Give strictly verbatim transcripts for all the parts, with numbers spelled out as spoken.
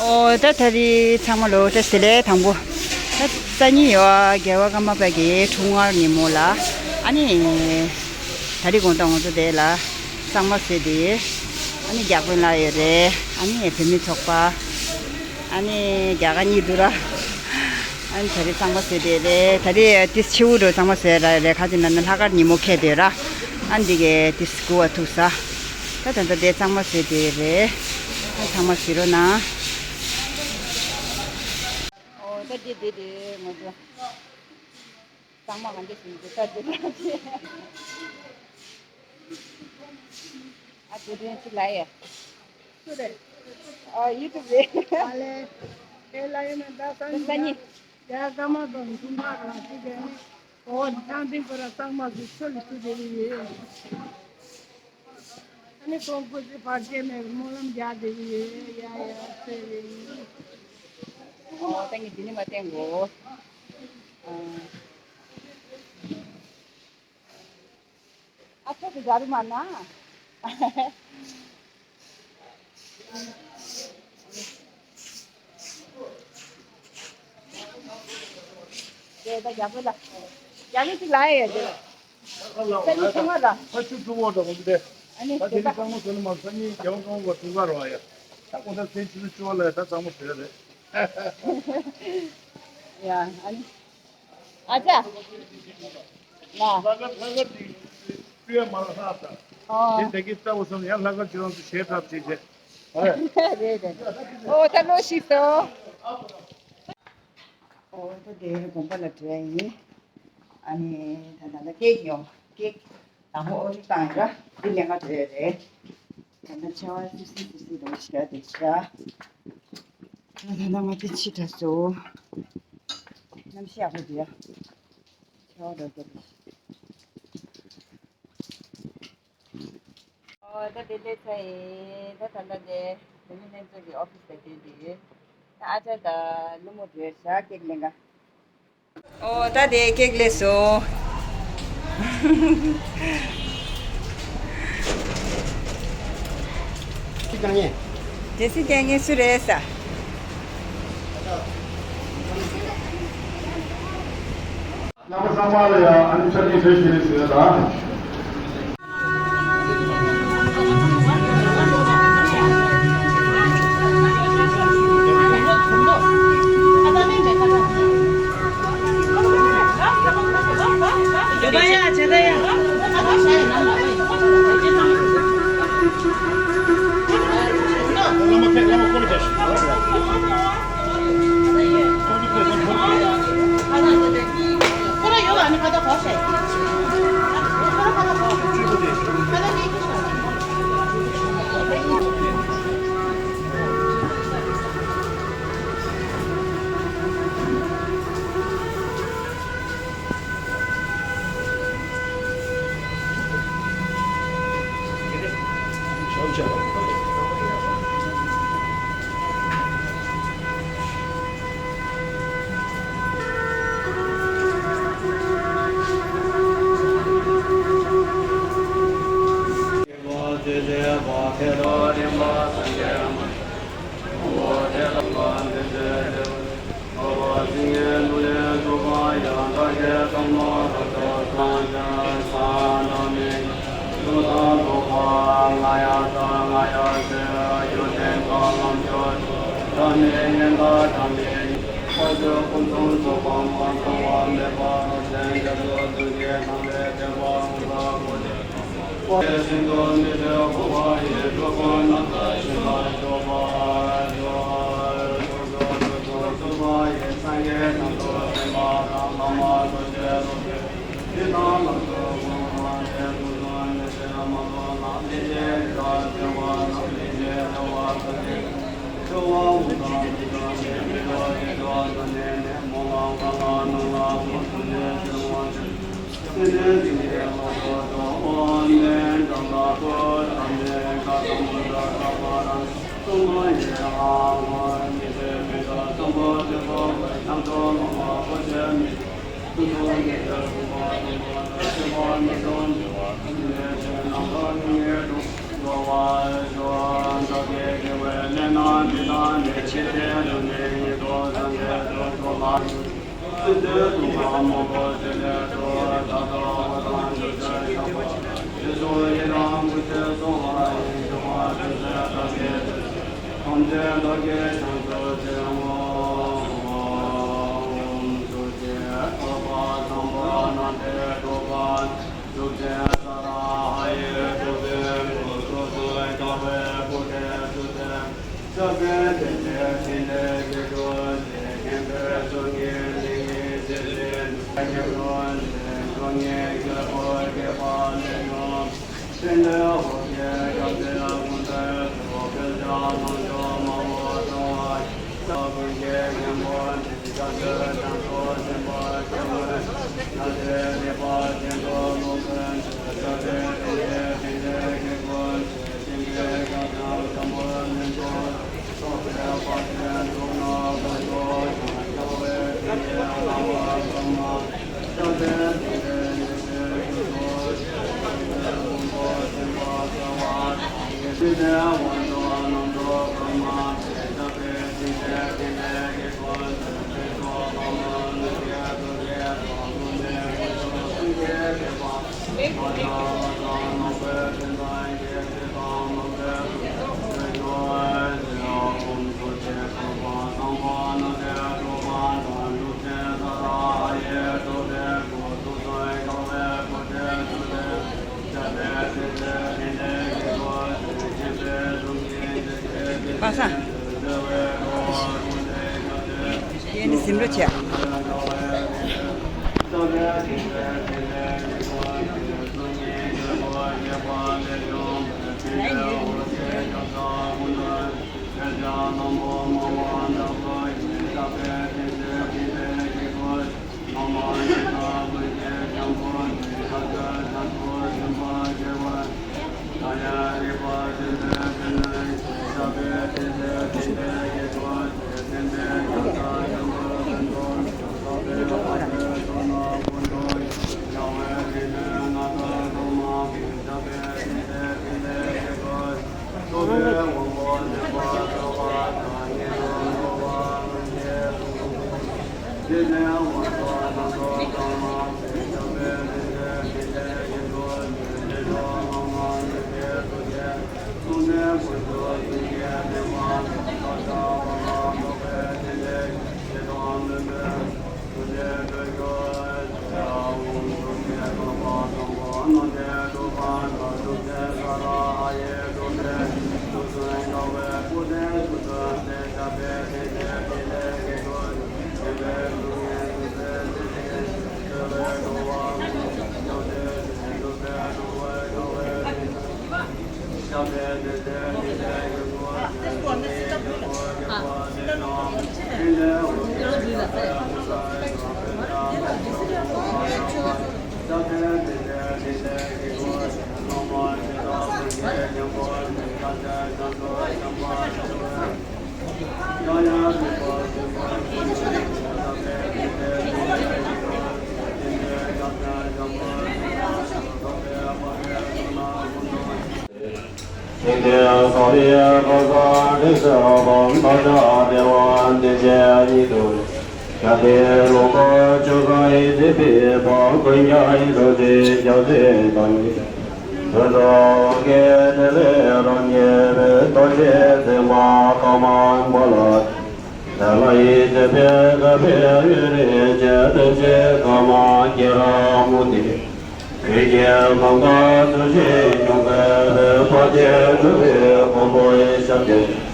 ཨོ་ད་ད་རེས་ཚང་མ་ལོ་བཀྲ་ཤིས་བདེ་ལེགས། དང་པོ་ད་སང་ཉིན་ཡོད་རྒྱལ་བ་ཀརྨ་པ་གི་འཁྲུངས་སྐར་ཉིན་མོ་ལ། ཨ་ནི་ད་རེས་དགོང་དག་ང་ཚོ་དེ་ལ་གཙང་མ་བཟོས་ཏེ། ཨ་ནི་རྒྱག་དཔོན་ལགས་ཡོད་རེད། ཨ་ནི་བུད་མེད་ཚོགས་པ། ཨ་ནི་རྒྱ་གར་གཉིས་འདུག་ར། ཨ་ནི་ད་རེས་གཙང་མ་བཟོས་ཏེ་རེད། ད་རེས་ཏིས་ཕྱི་དབུགས་འགྲོ་གཙང་མ་བཟོས་ར་རེད། ཁ་ཅིག་ན་ན་ལྷག་དཀར་ཉིན་མོ་ཁེལ་དེ་ར། ཨ་ནི་འདི་གའི་ཏིས་སྐུ་བ་ཐུག་ས། ད་ད་ད་དེ་གཙང་མ་བཟོས་ཏེ་རེད། ཨ་ཚང་མ་གཟིགས་རོགས་གནང་། ཨོ་ད་དེ་དེ་དེ་ང་ཚོ་གཙང་མ་གང་ག་བཟོས་ཏེ་ད་དེ་ད་དེ། ཨ་དེ་དེ་ཅི་ལ་ཡ། སུ་རེད། ཨ་ཡུ་ཊུབ་རེད། ཨ་ལེ། དེ་ལ་ཡིན་ན་ད་སང་ཉིན། ཡ་ཀརྨ་དང་འཁྲུངས་སྐར་ལ་ཅི་བྱས་ནས་འོ་ཐང་ཐིང་ཁོ་ར་གཙང་མ་ཟིག་ཆུ་ལ་ཆུ་དེ་ཡོད། ཨ་ནི་ཁོང་སྐུ་ཚེ་བར་ཆད་མེད་པའི་སྨོན་ལམ་རྒྱག་དེ་ཡོད། ཡ་ཡ་ཟེར་རེད། ཨོ་ད་ངས་འདི་ནས་མ་བསྟན་གོ། ཨ། ཨ་ཁྱོད་ཀྱི་ཇ་རུ་མ་ན། དེ་ད་རྒྱ་བོད་ལ། རྒྱ་བོད་ཅིག་ལ་ཡ་ཡོད་དེ། ས་ཉིན་ཐུང་བ་ལ། ད་ཆུ་ཐུང་བ་འགྲོ་གི་འདུག་སྟེ། ཨ་ནི་ད་དེ་དེ་ད་གཙང་མ་བཟོས་ན་མ་ས་ཉིན་རྒྱལ་བ་ཀརྨ་པ་འཁྲུངས་སྐར་རོ་ཡ། ད་གོང་ས་མཆོག་ཆུ་ཚོད་བཅུ་པ་ལ་ད་གཙང་མ་བཟོས་རེད། ཡ་ཨ་ནི། ཨ་ཅག་ལ། ལྷག་དཀར་ལྷག་དཀར་དེ་སྤུས་མ་ལ་ལྷག་ད། ཨོ། དེ་དེ་གི་ལྟ་བུ་སོང་ཡང་ལྷག་དཀར་ཁྱེད་རང་ཚོ་ཞེ་དྲག་བྱེད་བྱེད། ཨོ། རེད་རེད། ཨོ་ད་ལོ་ཤི་སོ། ཨོ་ད་དེ་དགོན་པ་ལ་འགྲོ་ཡ་ཡིན། ཨ་ནི་ད་ད་ད་ཀེག་ཡོང་ཀེག་དང་པོ་ཨོ་རི་བཏང་ཡོད་ར་འདི་ལེན་ག་འགྲོ་ཡ་རེད། ད་ལྟ་ཆར་པ་སིབ་སིབ་སིབ་སིབ་རེད་ཤག་དེ་ཤག་ད་ད་ང་དེ་ཕྱི་དྲགས་སོ། གནམ་གཤིས་ཡག་པོ་འདུག་ཡ། ཆར་པ་འགྲོ་རྒྱུ་རེད། ཨོ་ད་དེ་སླེབས་ཚར་ཡིན། ད་ད་ལྟ་དེ་བུད་མེད་ལྷན་ཚོགས་ཀྱི་ཨོ་ཕི་སི་ལ་བསྡད་དེ་ཡོད། ད་ཨ་ཅག་དང་ཀླུ་མོ་འགྲོ་ཡ་ཤག་ཀེག་ལེན་ག་ཨོ་ད་དེ་ཀེག་ལེན་སོང་། དེ་སྲིད་ཀྱང་ངས་སུ་རེད་ས། རྣམ་པ་ཚང་མ་ལ་ཡང་ཨ་ནི་འཆར་ཅན་བོད་ཀྱི་རིགས་ཟེར་དང་། པ་སངས། ཡེ་ནི་ཟིན་རོ་ཆེ། ཞིང་དེར་གསང་བའི་ཁང་བཟང་འདྲེན་ས་བམ་བདག་ཅག་བདེ་བ་འདི་ཕྱིར་ཉིད་དུ། རྒྱལ་བསྟན་ལུང་པ་ཆོས་སྐུ་ཡི་མཛེས་པའི་བ་ཀུན་ཀྱང་ཡིད་དུ་འཛིན་རྒྱལ་སྲས་དང་ནི། དོན་དུ་དགེ་དེ་ལས་རང་ཉིད་པའི་རྡོ་རྗེ་འཛིན་པ་ཀ་མ་པ་ལ། ལ་ལ་ཡི་མཛེས་པའི་དགའ་བའི་ཡུལ་རིན་ཆེན་དོན་ཆེན་ཀ་མ་གི་ར་མུ་ཏི། རིགས་ཀྱི་གང་ག་ཚུལ་བཞིན་འབྱུང་བའི་བོད་པ་སྟེ་གྲུབ་པའི་མགོན་པོའི་ཞབས་ཀྱི།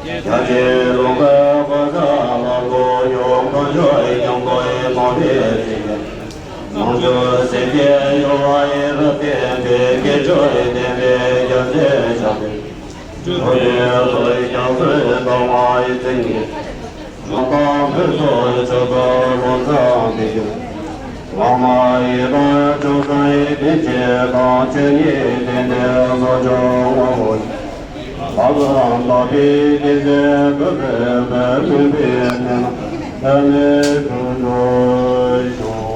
རྒྱ་ཆེ་ལུང་པའི་དཔལ་བཟང་ལ་མགོ་ཡོང་བ་ཞོ་ཡི་སྐྱོང་པོའི་མ་བི་ཟིན། ནོར་འཇོག་སེམས་ཀྱི་གཡོ་བ་ཡི་རབ་བརྟན་པའི་དགེ་སྦྱོར་ལྡན་པའི་རྒྱལ་མཚན་ཞབས་ཀྱི། འགྲོ་བའི་བློ་ཡི་རྒྱ་མཚོའི་གཏོར་མ་ཡི་བཙན་གྱིས། རང་དང་ཕུན་ཚོགས་མཆོག་ཏུ་ལོ་ཙཱ་བདེ་སྐྱོང་། བླ་མ་ཡི་དམ་ཕྱོགས་བཅུ་ཡི་བདེ་ཆེན་དང་། ཆོས་ཉིད་བདེན་བདེན་བཟོ་བཅོས་དངོས་པོ་ཡི། ལྷ་དང་ལྷ་པའི་བདེ་གསལ་བོད་པའི་མོས་པའི་གནས་ལ་ཐ་མའི་དོན་དུ་ཞོག།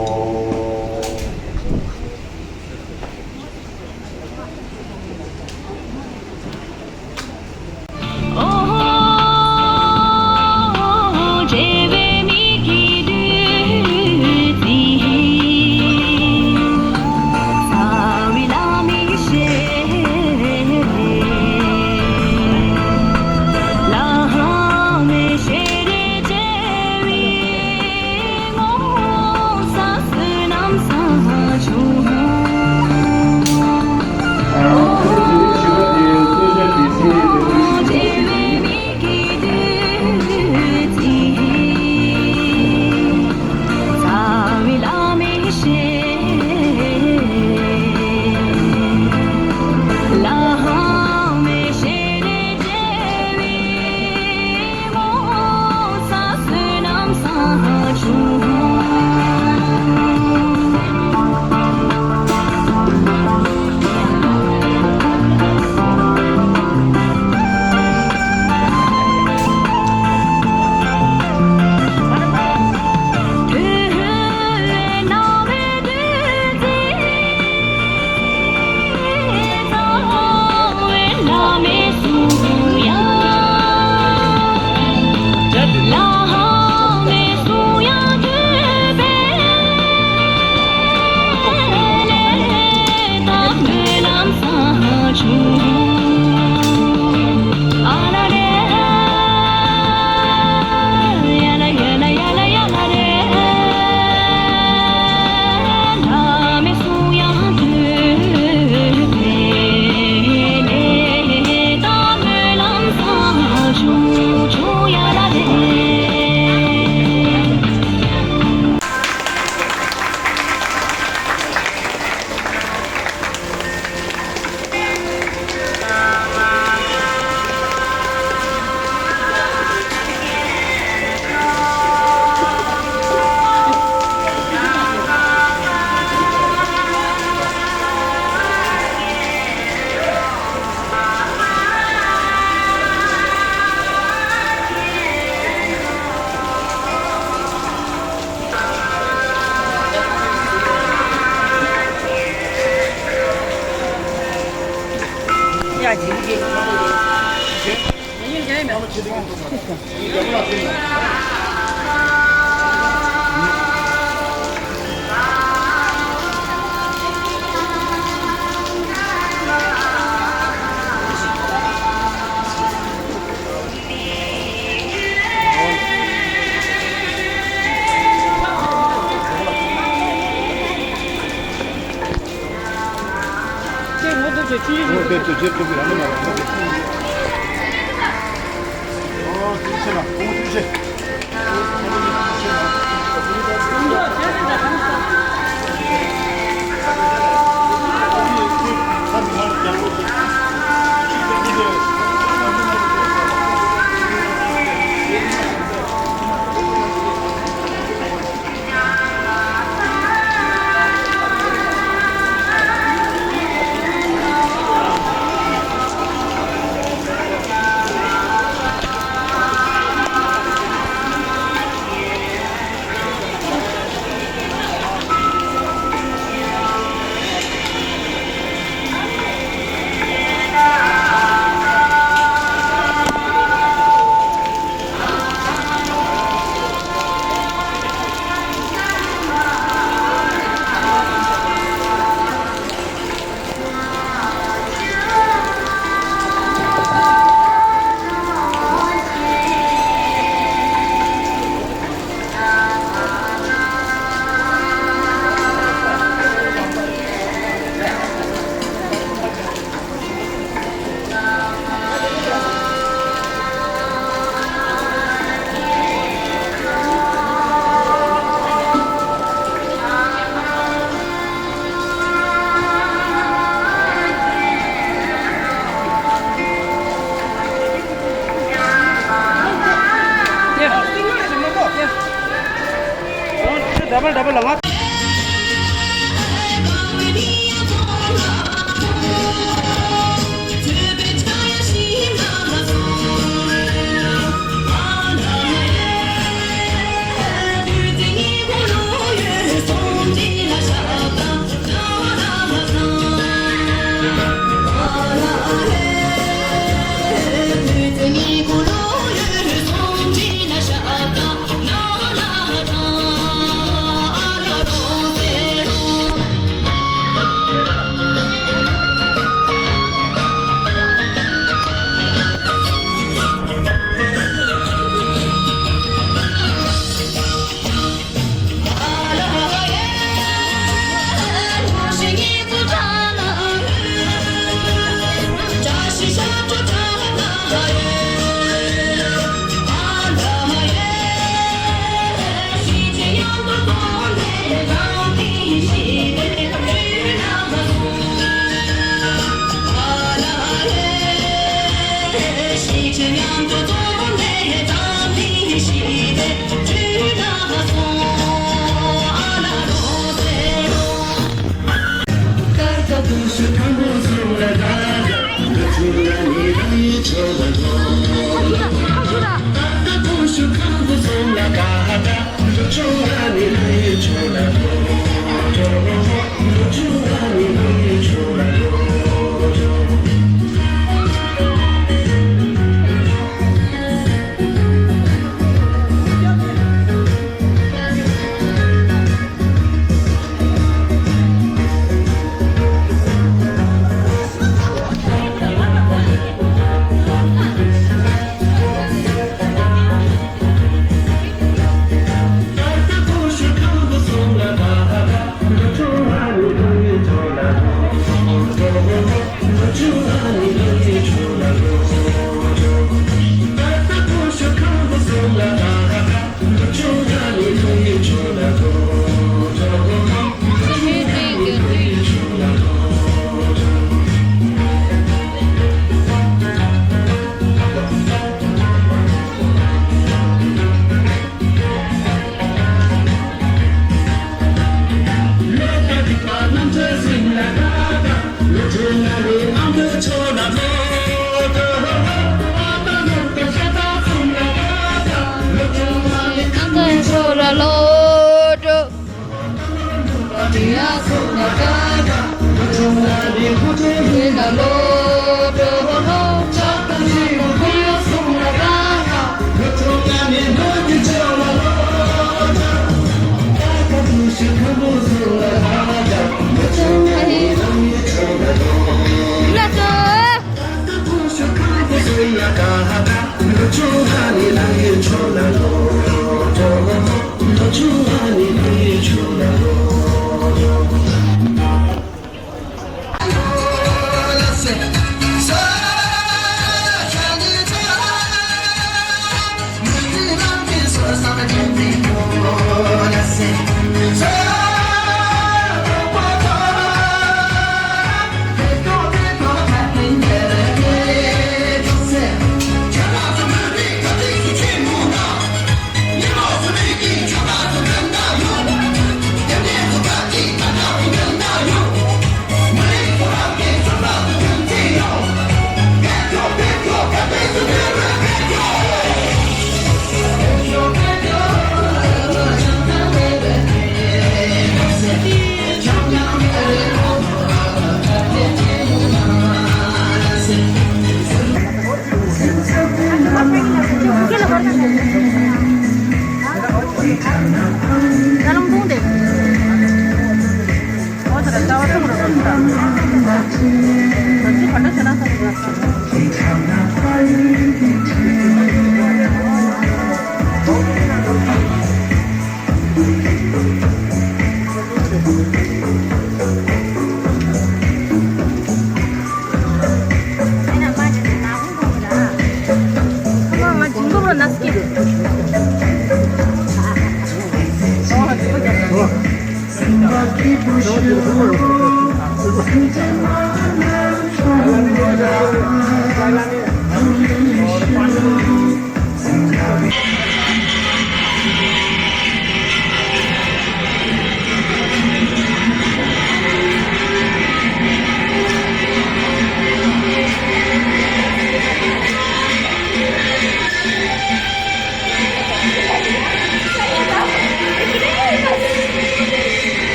Double, double लगा।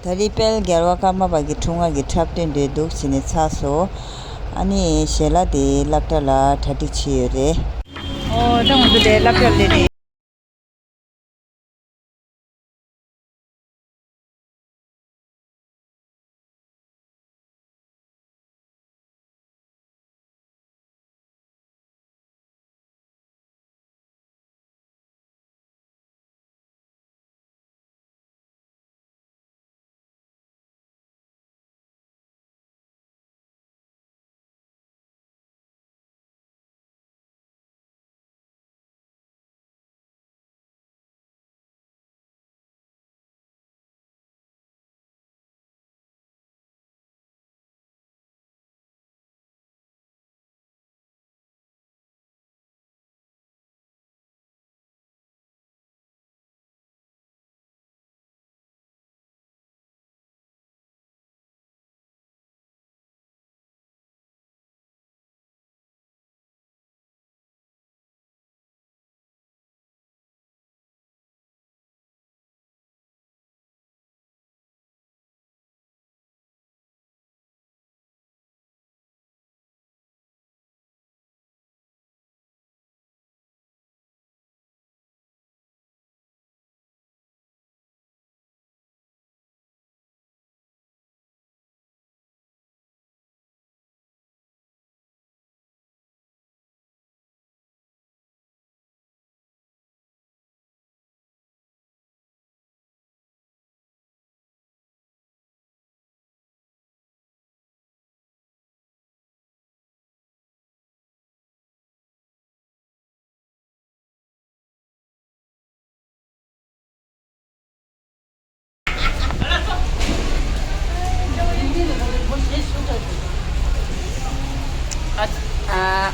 ད་རེས་དཔལ་རྒྱལ་བ་ཀརྨ་པ་གི་འཁྲུངས་སྐར་གྱི་འཁྲབ་སྟོན་དེ་འདུག་བྱས་ནས་ཚར་སོང་། ཨ་ནི་ཞལ་ལག་དེ་སློབ་གྲྭ་ལ་གྲ་སྒྲིག་བྱས་ཡོད་རེད། ཨོ་ད་ང་ཚོ་དེ་སློབ་གྲྭ་ལ་སླེབས་རེད།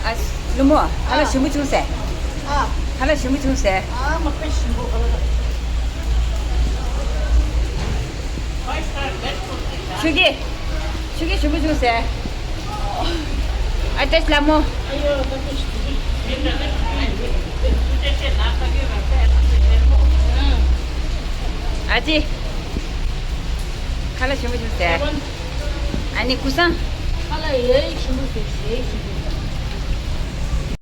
ཨ། ལུ་མོ། ཁ་ལག་ཞིམ་པོ་བྱུང་ཟེར། ཨ། ཁ་ལག་ཞིམ་པོ་བྱུང་ཟེར། ཨ། མ་དཔེ་ཞིམ་པོ་ཁ་ལག། ཆུ་གི། ཆུ་གི་ཞིམ་པོ་བྱུང་ཟེར། ཨ། ཏེ་ལ་མོ། ཨ་ཅེ། ཁ་ལག་ཞིམ་པོ་བྱུང་ཟེར། ཨ་ནི་ཀུ་སང་། ཁ་ལག་ཡེ་ཞིམ་པོ་ཟེར་ཟེར་ཞིམ་པོ།